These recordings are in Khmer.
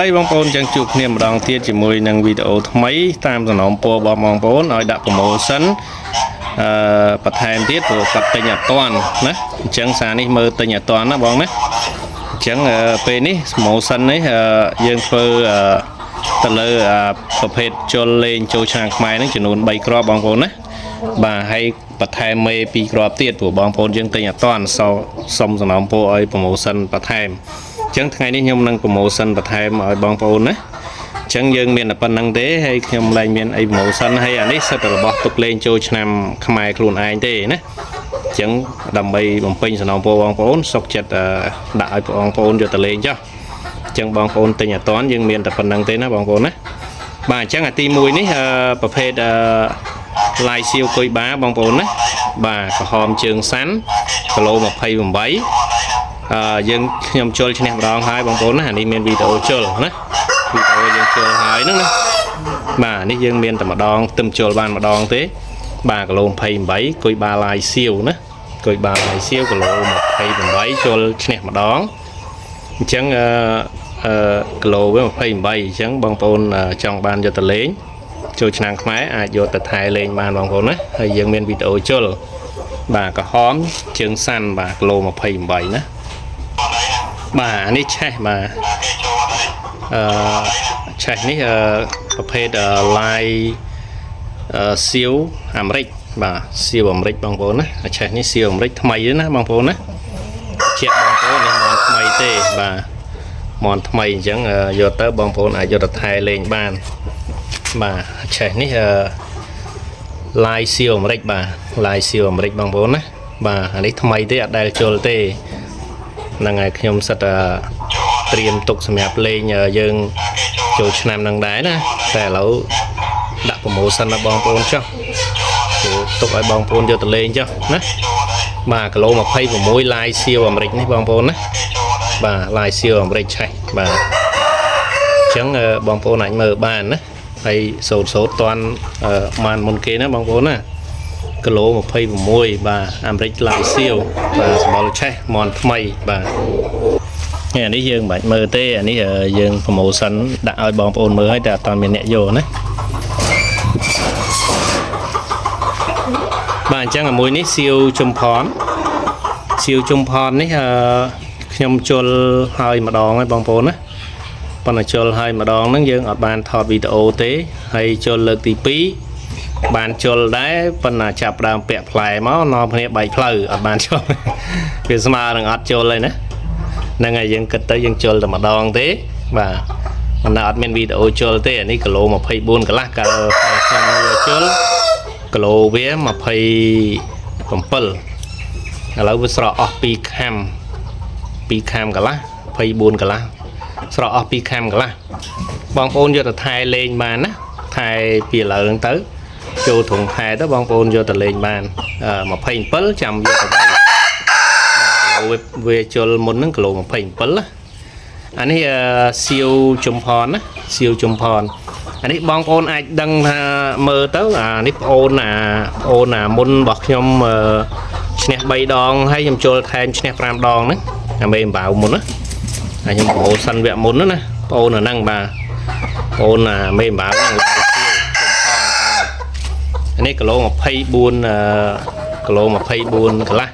ហើយបងប្អូនចឹងជួបគ្នាម្ដងទៀតជាមួយនឹងវីដេអូថ្មីតាមសំណូមពររបស់បងប្អូនឲ្យដាក់ promotion អឺបន្ថែមទៀតព្រោះគាត់ទិញអត់តាន់ណាអញ្ចឹងសារនេះមើលទិញអត់តាន់ណាបងណាអញ្ចឹងអឺពេលនេះ promotion នេះអឺយើងធ្វើអឺទៅលើអឺប្រភេទជុលលេងចូលឆ្នាំខ្មែរហ្នឹងចំនួន3គ្រាប់បងប្អូនណាបាទហើយបន្ថែមមេ2គ្រាប់ទៀតព្រោះបងប្អូនយើងទិញអត់តាន់សសុំសំណូមពរឲ្យ promotion បន្ថែម អញ្ចឹងថ្ងៃនេះខ្ញុំនឹង promotion បន្ថែមឲ្យបងប្អូនណាអញ្ចឹងយើងមានតែប៉ុណ្្នឹងទេហើយខ្ញុំលែងមានអី promotion ហើយអានេះសិតតែរបស់ទុកលេងចូលឆ្នាំខ្មែរខ្លួនឯងទេណាអញ្ចឹងដើម្បីបំពេញសំណូមពរបងប្អូនសុខចិត្តអឺដាក់ឲ្យបងប្អូនយកទៅលេងចុះអញ្ចឹងបងប្អូនទិញអត់តាន់យើងមានតែប៉ុណ្្នឹងទេណាបងប្អូនណាបាទអញ្ចឹងអាទី1នេះអឺប្រភេទអឺឡាយសៀវគុយបាបងប្អូនណាបាទក្រហមជើងសាន់គីឡូ28 អឺយើងខ្ញុំជុលឈ្នះម្ដងហើយបងប្អូនណាអានេះមានវីដេអូជុលណាវីដេអូយើងជុលហើយហ្នឹងណាបាទនេះយើងមានតែម្ដងទឹមជុលបានម្ដងទេបាទគីឡូ28គុយបាឡាយសៀវណាគុយបាឡាយសៀវគីឡូ28ជុលឈ្នះម្ដងអញ្ចឹងអឺអឺគីឡូវា28អញ្ចឹងបងប្អូនចង់បានយកទៅលេងចូលឆ្នាំខ្មែរអាចយកទៅថែលេងបានបងប្អូនណាហើយយើងមានវីដេអូជុលបាទក្រហមជើងសាន់បាទគីឡូ28ណា បាទអានេះឆេះបាទអឺឆេះនេះអឺប្រភេទឡាយអឺសៀវអាមេរិកបាទសៀវអាមេរិកបងប្អូនណាអាឆេះនេះសៀវអាមេរិកថ្មីទេណាបងប្អូនណាជាក់បងប្អូននេះមន់ថ្មីទេបាទមន់ថ្មីអញ្ចឹងយកទៅបងប្អូនអាចយកទៅថែលេងបានបាទឆេះនេះអឺឡាយសៀវអាមេរិកបាទឡាយសៀវអាមេរិកបងប្អូនណាបាទអានេះថ្មីទេអត់ដែលជុលទេ ហ្នឹងហើយខ្ញុំសិតតែត្រៀមទុកសម្រាប់លេងយើងចូលឆ្នាំហ្នឹងដែរណាតែឥឡូវដាក់ promotion ដល់បងប្អូនចុះព្រោះទុកឲ្យបងប្អូនយកទៅលេងចុះណាបាទគីឡូ26ឡាយសៀវអាមេរិកនេះបងប្អូនណាបាទឡាយសៀវអាមេរិកឆេះបាទអញ្ចឹងបងប្អូនអាចមើលបានណាហើយសូតសូតតាន់បានមុនគេណាបងប្អូនណាគីឡូ26បាទអាមេរិកឡាយសៀវបាទសម្បល់ឆេះមន់ថ្មីបាទ នេះអានេះយើងមិនបាច់មើលទេអានេះយើង promotion ដាក់ឲ្យបងប្អូនមើលហើយតែអត់តាន់មានអ្នកយកណាបាទអញ្ចឹងអាមួយនេះសៀវជំផនសៀវជំផននេះអឺខ្ញុំជុលហើយម្ដងហើយបងប្អូនណាប៉ុន្តែជុលហើយម្ដងហ្នឹងយើងអត់បានថតវីដេអូទេហើយជុលលើកទី2បានជុលដែរប៉ុន្តែចាប់ដើមពាក់ផ្លែមកនាំគ្នាបែកផ្លូវអត់បានជុល វាស្មើនឹងអត់ជុលហើយណា ហ្នឹងហើយយើងគិតទៅយើងជុលតែម្ដងទេបាទមិនថាអត់មានវីដេអូជុលទេអានេះគីឡូ24កន្លះកាលខ្ញុំយកជុលគីឡូវា27ឥឡូវវាស្រកអស់2ខាំ2ខាំកន្លះ24កន្លះស្រកអស់2ខាំកន្លះបងប្អូនយកទៅថែលេងបានណាថែពីឥឡូវហ្នឹងទៅចូលធុងថែទៅបងប្អូនយកទៅលេងបាន27ចាំយកទៅវិញ វាវាជុលមុនហ្នឹងគីឡូ27ណាអានេះអឺសៀវជំផនណាសៀវជំផនអានេះបងប្អូនអាចដឹងថាមើលទៅអានេះប្អូនអាប្អូនអាមុនរបស់ខ្ញុំអឺឈ្នះ3ដងហើយខ្ញុំជុលថែមឈ្នះ5ដងហ្នឹងអាមេអំបៅមុនណាអាខ្ញុំប្អូនសិនវគ្គមុនហ្នឹងណាប្អូនអាហ្នឹងបាទប្អូនអាមេអំបៅហ្នឹងឡាយសៀវជំផនអានេះគីឡូ24អឺគីឡូ24កន្លះ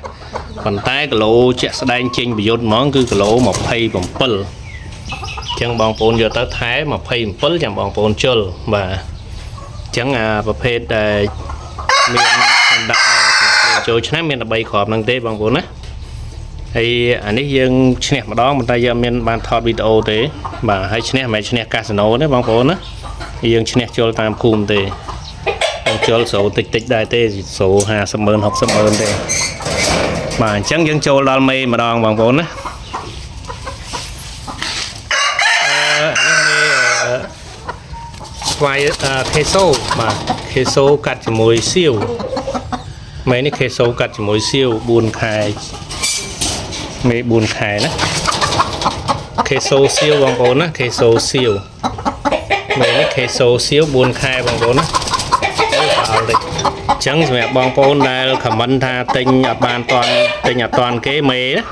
ប៉ុន្តែគីឡូជាក់ស្ដែងចេញប្រយុទ្ធហ្មងគឺគីឡូ27អញ្ចឹងបងប្អូនយកទៅថែ27ចាំបងប្អូនជុលបាទអញ្ចឹងអាប្រភេទដែលមានខ្ញុំដាក់ចូលឆ្នាំមាន13គ្រាប់ហ្នឹងទេបងប្អូនណាហើយអានេះយើងឈ្នះម្ដងប៉ុន្តែយើងអត់មានបានថតវីដេអូទេបាទហើយឈ្នះមិនមែនឈ្នះកាស៊ីណូទេបងប្អូនណាយើងឈ្នះជុលតាមភូមិទេយើងជុលស្រូវតិចតិចដែរទេស្រូវ50ម៉ឺន60ម៉ឺនទេ បាទអញ្ចឹងយើងចូលដល់មេម្ដងបងប្អូនណាអឺអានេះមេអឺស្វាយអឺខេសូបាទខេសូកាត់ជាមួយសៀវមេនេះខេសូកាត់ជាមួយសៀវ4ខែមេ4ខែណាខេសូសៀវបងប្អូនណាខេសូសៀវមេនេះខេសូសៀវ4ខែបងប្អូនណាអល់តិចអញ្ចឹងសម្រាប់បងប្អូនដែលខមមិនថាទិញអត់បានតាន់ទិញអត់តាន់គេមេណា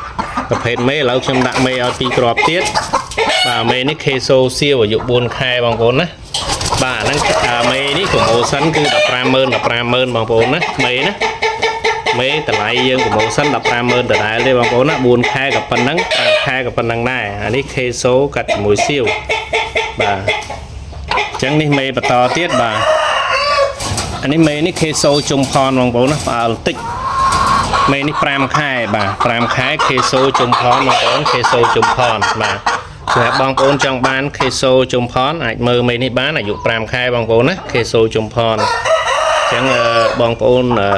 ប្រភេទមេឥឡូវខ្ញុំដាក់មេឲ្យពីរគ្រាប់ទៀត បាទមេនេះខេសូសៀវអាយុ4ខែបងប្អូនណាបាទហ្នឹងអាមេនេះ promotion គឺ150,000 150,000បងប្អូនណាមេណាមេតម្លៃយើង promotion 150,000ដដែលទេបងប្អូនណា4ខែក៏ប៉ុណ្ណឹង5ខែក៏ប៉ុណ្ណឹងដែរអានេះខេសូកាត់ជាមួយសៀវបាទអញ្ចឹងនេះមេបន្តទៀតបាទអានេះមេនេះខេសូជុំផនបងប្អូនណាផ្អើលតិចមេនេះ5ខែបាទ5ខែខេសូជុំផនបងប្អូនខេសូជុំផនបាទសម្រាប់បងប្អូនចង់បានខេសូជុំផនអាចមើលមេនេះបានអាយុ5ខែបងប្អូនណាខេសូជុំផនអញ្ចឹងអឺបងប្អូនអឺ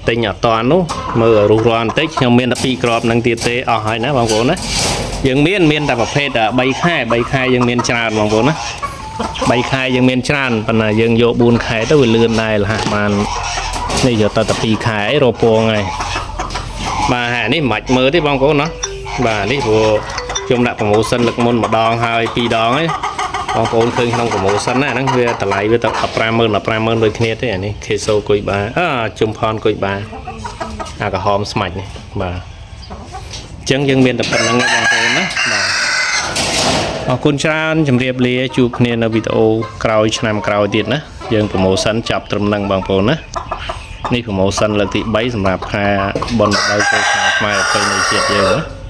ទិញអត់តាន់នោះមើលឲ្យរុះរាន់បន្តិចខ្ញុំមានតែ2គ្រាប់នឹងទៀតទេអស់ហើយណាបងប្អូនណាយើងមានមានតែប្រភេទ3ខែ3ខែយើងមានច្រើនបងប្អូនណា3ខែយើងមានច្រើនប៉ុន្តែយើងយក4ខែទៅវាលឿនដែរលះបាននេះយកទៅតែ2ខែឯងរពងហើយបាទហើយនេះមិនបាច់មើលទេបងប្អូនណាបាទនេះព្រោះខ្ញុំដាក់ promotion លើកមុនម្ដងហើយពីរដងហើយបងប្អូនឃើញក្នុង promotion ណាហ្នឹងវាតម្លៃវាទៅ150,000 150,000ដូចគ្នាទេអានេះខេសូគុយបាអើជុំផនគុយបាអាក្រហមស្មាច់នេះបាទអញ្ចឹងយើងមានតែប៉ុណ្្នឹងឯងបងប្អូនណាបាទអរគុណច្រើនជម្រាបលាជួបគ្នានៅវីដេអូក្រោយឆ្នាំក្រោយទៀតណាយើង promotion ចាប់ត្រឹមហ្នឹងបងប្អូនណានេះ promotion លើកទី3សម្រាប់ខែបុណ្យរដូវចូលឆ្នាំខ្មែរប្រពៃណីជាតិយើងណា។